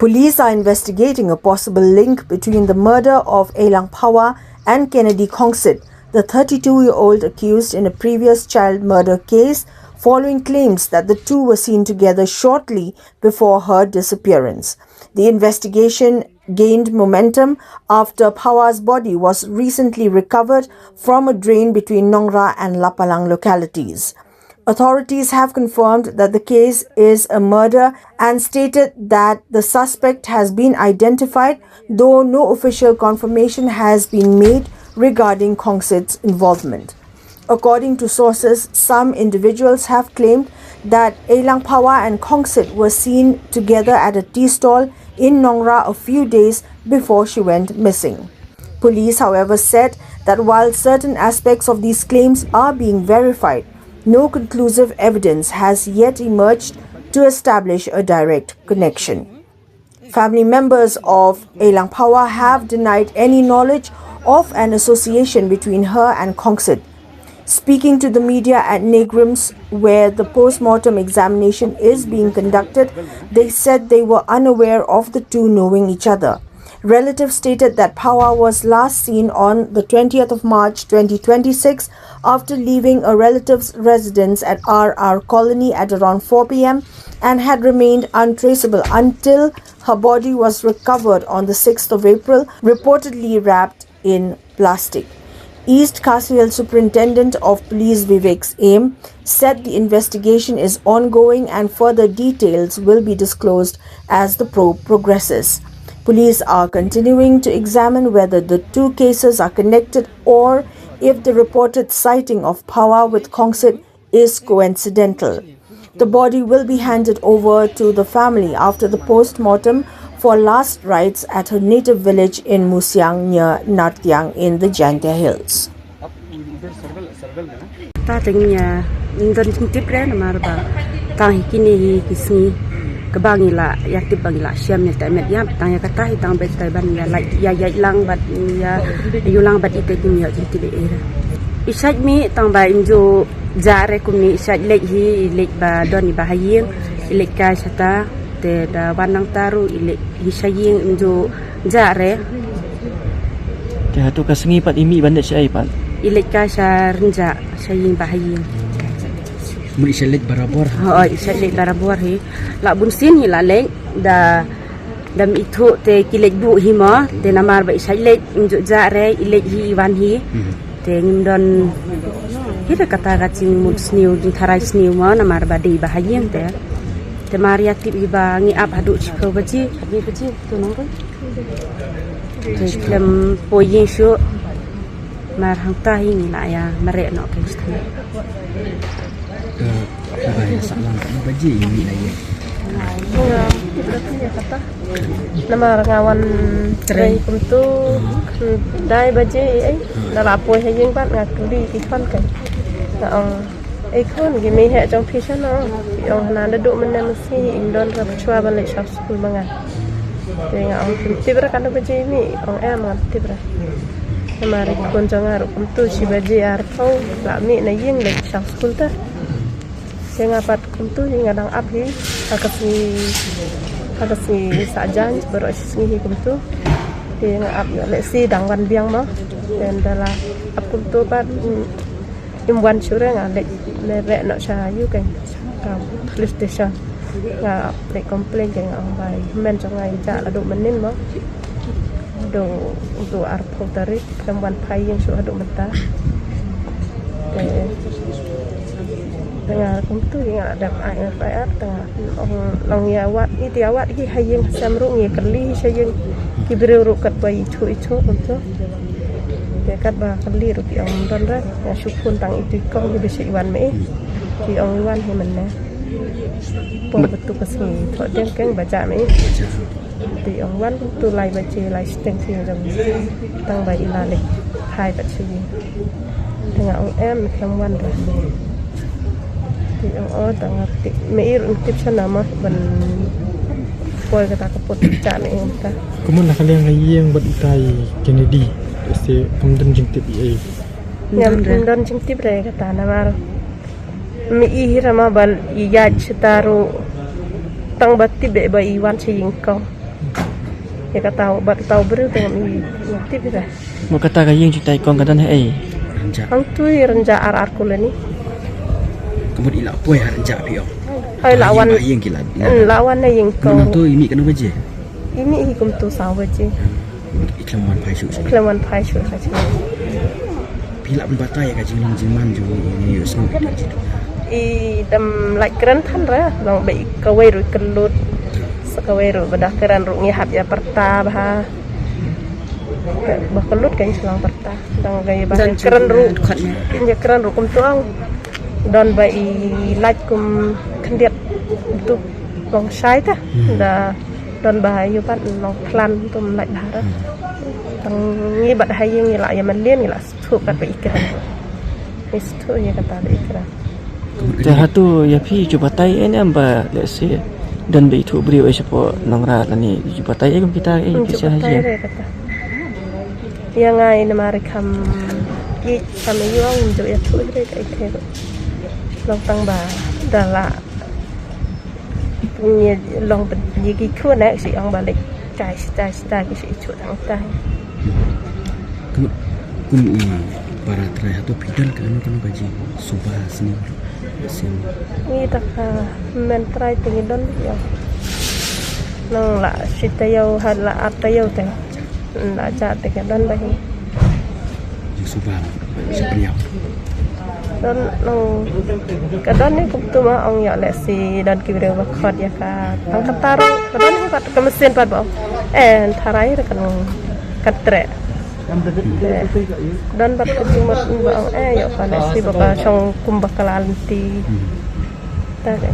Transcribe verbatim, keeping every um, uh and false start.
Police are investigating a possible link between the murder of Eilang Phawa and Kennedy Khongsit, the thirty-two-year-old accused in a previous child murder case, following claims that the two were seen together shortly before her disappearance. The investigation gained momentum after Phawa's body was recently recovered from a drain between Nongra and Lapalang localities. Authorities have confirmed that the case is a murder and stated that the suspect has been identified, though no official confirmation has been made regarding Khongsit's involvement. According to sources, some individuals have claimed that Eilang Phawa and Khongsit were seen together at a tea stall in Nongra a few days before she went missing. Police, however, said that while certain aspects of these claims are being verified, no conclusive evidence has yet emerged to establish a direct connection. Family members of Eilang Phawa have denied any knowledge of an association between her and Khongsit. Speaking to the media at Negrims, where the post-mortem examination is being conducted, they said they were unaware of the two knowing each other. Relatives stated that Phawa was last seen on the twentieth of March twenty twenty-six after leaving a relative's residence at R R Colony at around four p m and had remained untraceable until her body was recovered on the sixth of April, reportedly wrapped in plastic. East Khasi Hills Superintendent of Police Vivek Aim said the investigation is ongoing and further details will be disclosed as the probe progresses. Police are continuing to examine whether the two cases are connected or if the reported sighting of Phawa with Khongsit is coincidental. The body will be handed over to the family after the post-mortem for last rites at her native village in Musiang near Nartiang in the Jaintia Hills. Ta teng ïa, ym don jingtip re namar ba tang hi kine hi ki sngi kaba ngi la ïa tip ba ngi la shem ïa ta met ïa tang ïa kata hi tang ba tai ban ïa lait ïa ïa lang bad ïa ïa lang bad ite kum ïa jingtip ïa. I shait mi tang ba im ju ja re kum ni i shait leit hi i leit ba don i ba ha ïing i leit kai shata te da wan nang taru i leit hi sha ïing im ju ja re. Te hato ka sngi pat i mih ban leit shaei pat? I leit kai sha rynjah sha ïing ba ha ïing. Mut i shait leit barabor? Hooid, i shait leit barabor hi. La bun sien hi la leit da dam ithuh te ki leit buh hi mo te namar ba i shait leit im ju ja re i leit hi i wan hi. Te ngim don hi re kata ka jingmut sniew jingtharai sniew mo namar ba dei ba ha ïing te. Te mar ïa tip hi ba ngi ap haduh shiphew baje, khatñiew baje tu nong ko. Te khlem poi ïing shuh. Mar hangta hi ngi la ïa mareh noh ka jingtharai. Ka ba ïa sah lang katno baje i mih na ïing? Nga tip ra phi ïa kata. Namar nga wan trei kumtu khyndai baje ei. Da la poi ha ïing pat nga kylli ki khon ka. Nga ong ei khon ki mih heh jong phi shano. Ki ong hana da duh mynne mynsngi im don ra pyrshah ban leit sha skul ma nga. Te nga ong phim tip ra katno baje i mih, ong em ngam tip ra. Namar i khun jong nga ruh kumtu shi baje arphew la mih na ïing leit sha skul te. Te nga pat kumtu hi nga dang ap hi ha ka sngi ha ka sngi Saitjaiñ baroh shi sngi hi kumtu. Te nga ap ïoh lehse dang wan biang mo. Te ynda la ap kumtu pat, mm, im wan shuh re nga leit mareh noh sha ïu keiñ sha ka police station. Nga leit complain keiñ nga ong ba i hynmen jong nga i jah la duh mynnin mo. Duh, duh arphew tarik khlem wan phai ïing shuh haduh mynta. Te te nga kumtu hi nga dep ai F I R te nga ong long ïa wad i te ïa wad hi ha ïing ha sem ruh ngi kylli hi sha ïing ki briew ruh katba ithuh ithuh kumtu. Te katba kylli ruh ki ong ym don re, nga shu phone tang itu i kong hi ba shu i wan ma i. Ki ong i wan hi mynne. Poi bad tu ka sngi thoh deng keiñ ba jah ma i. Te ong wan tu lai baje lai shiteng shi jong tang ba i la leit phai bad shi. Te nga ong em khlem wan re. Te ong o tang nga tip me i ruh tip shano mo ban poi kata ka put cha me ong ta. Kumno na ka liang ka ïing bad utai Kennedy te kam don jingtip ei. Ngam don jingtip re kata namar me i hi ra ma ba i ïaid shata ruh tang ba tip de ba i wan sha ïing kong. Ïa kata u bat tau briew te ngam i tip ïa ka. Mo kata ka ïing jingtai kong ka don ha ei? Rynjah. Hangtu i rynjah ar ar koloni. Ka mut i la poi ha rynjah phi ong. Hoi la wan. Ïing ba ïing ki la. Hmm, la wan na ïing kong. Nangtu i mih katno baje? I mih hi kumtu saw baje. I khlem wan phai shuh shuh. I khlem wan phai shuh shuh. Phi lah ban batai ïa ka jinglong jingman jong i, i ïohsngew ïa ka jingduna. I dang lait kren than re, long ba i kawei ruh i kyllut. Sa kawei ruh ba da kren ruh ngi hap ïa pyrta bha. Ba kyllut kan shlong pyrta. Dang ga ïa ba kren ruh. Ïa kren ruh kumtu ong. Don ba i lait kum khyndiat tu long shai ta. Hmm. Da don ba ïa ban long klan tum lait bha re. Hmm. Tang ngi bat ha ïing ngi la ïa man lien ngi la Thuh kat ba i kren. Is thuh ïa kata ba i kren. Te hato ïa phi ju batai ei ne em ba lehse don ba i thuh briew ei shapoh Nongrah lane ju batai ei kum kita ei phi sha haji. Ïa nga i namar i kham ïeit kham ïoh ju ïa thuh ei ka i kren. Long tang ba da la Ngi long ban ngi ki khun eh si ong ba lek kai sita sita ki si chu tang tai. Kum kum i para trai hato phi don kano kano ka jingsuba sni sim. Ngi ta ka men trai te ngi don ïa. Nong la sita ïa ha la ata ïa te. La ja te ka don ba hi. Jingsuba. Jingpyniaw. Don nong ka don ni kumtu ma ong ïa lehse don ki briew ba khot ïa ka tang ka tar ka don ni pat ka mesin pat ba ong. Eh tharai re kan ka tre. Don pat ka jingmut ba ong eh ïa ka lehse ba ka shong kum ba ka la lynti. Ta de.